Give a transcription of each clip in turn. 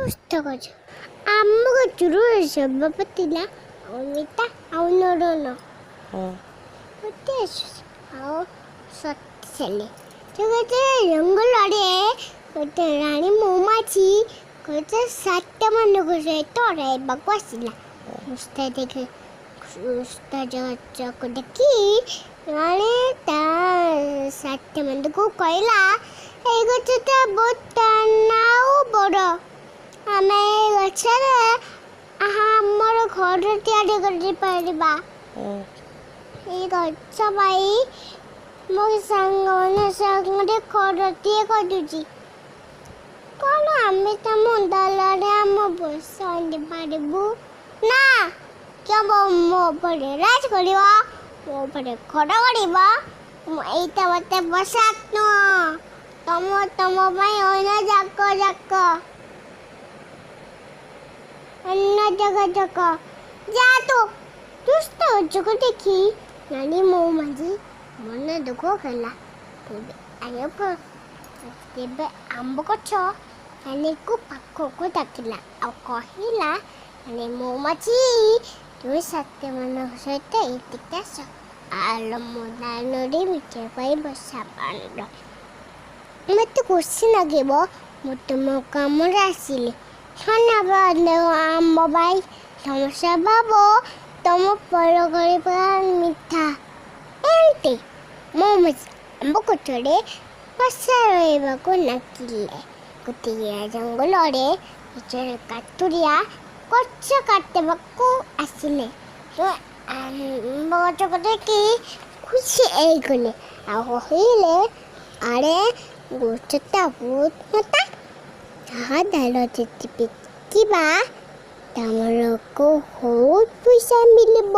ଓସ୍ତ ଗଛ। ଆମ ଗଛରୁ ସଭାପତି ଥିଲା ଅମିତା ଆଉ ନରନ। ଗୋଟେ ଆଉ ଶକ୍ତିଶାଳୀ ସେ ଗୋଟେ ଜଙ୍ଗଲରେ ଗୋଟେ ରାଣୀ ମହୁମାଛି ଗୋଟେ ସାତମାନଙ୍କ ସହିତ ରହିବାକୁ ଆସିଲା। ଓସ୍ତ ଦେଖି, ଓସ୍ତ ଗଛକୁ ଦେଖି ରାଣୀ ତା ସାଥୀମାନଙ୍କୁ କହିଲା, ଏଇ ଗଛଟା ବହୁତ ଟାଣ ଆଉ ବଡ଼। ଆମେ ଏଇ ଗଛରେ ଆମର ଘର ତିଆରି କରିପାରିବା। ଏଇ ଗଛ ପାଇଁ ମୋ ସାଙ୍ଗମାନେ ସାଙ୍ଗରେ ଘରଟିଏ କରୁଛି। କ'ଣ ଆମେ ତମ ଦଳରେ ଆମ ବସା ପାରିବୁ ନା? କେବଳ ମୋ ଉପରେ ରାଜ କରିବ, ମୋ ଉପରେ ଘର କରିବ। ଏଇଟା ମୋତେ ପସନ୍ଦ ନୁହଁ। ତମ ତମ ପାଇଁ ଅନ୍ୟ ଯାକ ଯାକ ଅନ୍ୟ ଜାଗା ଯାକ ଯା ତୁ। ଦୁଷ୍ଟ ଗଛକୁ ଦେଖି ନାନୀ ମହୁମାଛି ମନ ଦୁଃଖ ହେଲା। ତେବେ ତେବେ ଆମ୍ବ ଗଛ ନାନୀକୁ ପାଖକୁ ଡାକିଲା ଆଉ କହିଲା, ନାନୀ ମହୁମାଛି, ତୁମେ ସାଥୀମାନଙ୍କ ସହିତ ଏଠିକି ଆସ। ଆଲ ମୋ ଦାନରେ ମିଠା ପାଇଁ ବସା ବାନ୍ଧ। ମୋତେ ଖୁସି ଲାଗିବ ମୁଁ ତୁମ କାମରେ ଆସିଲି। ଧନ୍ୟବାଦ ଆମ୍ବ ଭାଇ, ତମ ସ୍ୱଭାବ ତମ ଫଳ କରିବା ମିଠା। ଏମିତି ମହୁମାଛି ଆମ୍ବ ଗଛରେ ବସା ରହିବାକୁ ନାକିଲେ। ଗୋଟିଏ ଜଙ୍ଗଲରେ ଜଣେ କାଠୁରିଆ ଗଛ କାଟିବାକୁ ଆସିଲେ। ଆମ୍ବ ଗଛକୁ ଦେଖି ଖୁସି ହେଇଗଲେ ଆଉ କହିଲେ, ଆରେ, ଗଛଟା ବହୁତ ମୋଟା। ତାହା ଡାଳ ଯଦି ବିକିବା, ତମରକୁ ବହୁତ ପଇସା ମିଳିବ।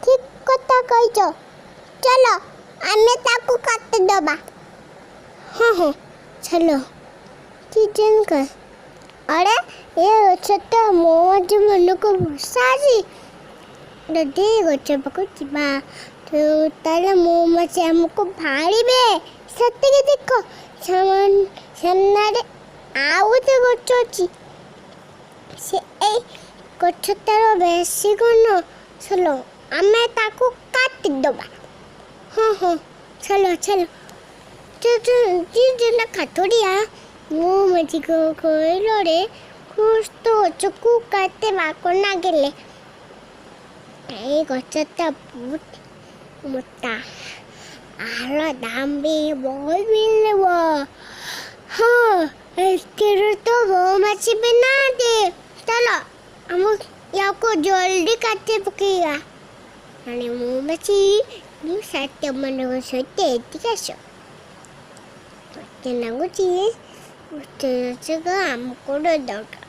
ଠିକ କଥା କହିଛ, ଚାଲ ଆମେ ତାକୁ କାଟିଦେବା। ହଁ, ଚାଲ। ଜଣଙ୍କ, ଆରେ, ଏ ଗଛଟା ମହୁମାଛି ମାନଙ୍କୁ ବସା ଅଛି। ଯଦି ଏ ଗଛ ପାଖକୁ ଯିବା ତାହେଲେ ମହୁମାଛି ଆମକୁ ବାରିବେ। ସେତିକି ଦେଖ, ସାମ୍ନାରେ ଆଉ ଗୋଟେ ଗଛ ଅଛି। ସେ ଏଇ ଗଛଟାର ବେଶୀ ଘନ। ଚାଲ ଆମେ ତାକୁ କାଟିଦେବା। ହଁ, ଚାଲ ଚାଲ। ଜଣ କାଠୁରିଆ ମହୁମାଛିକୁ କହିଲରେ ଓସ୍ତ ଗଛକୁ କାଟିବାକୁ ଲାଗିଲେ। ଏଇ ଗଛଟା ବହୁତ ମୋଟା, ଆର ଦାମ ବି ବହୁତ ମିଳିବ। ହଁ, ଏଥିରୁ ତ ମହୁମାଛି ବି ନାହାନ୍ତି। ଚାଲ ଆମ ୟାକୁ ଜଲ୍ଦି କାଟି ପକେଇବା। ମାନେ ମହୁମାଛି, ମୁଁ ସାଥୀମାନଙ୍କ ସହିତ ଏଠିକି ଆସ। ମତେ ଲାଗୁଛି ଓସ୍ତ ଗଛକୁ ଆମକୁ ଦରକାର।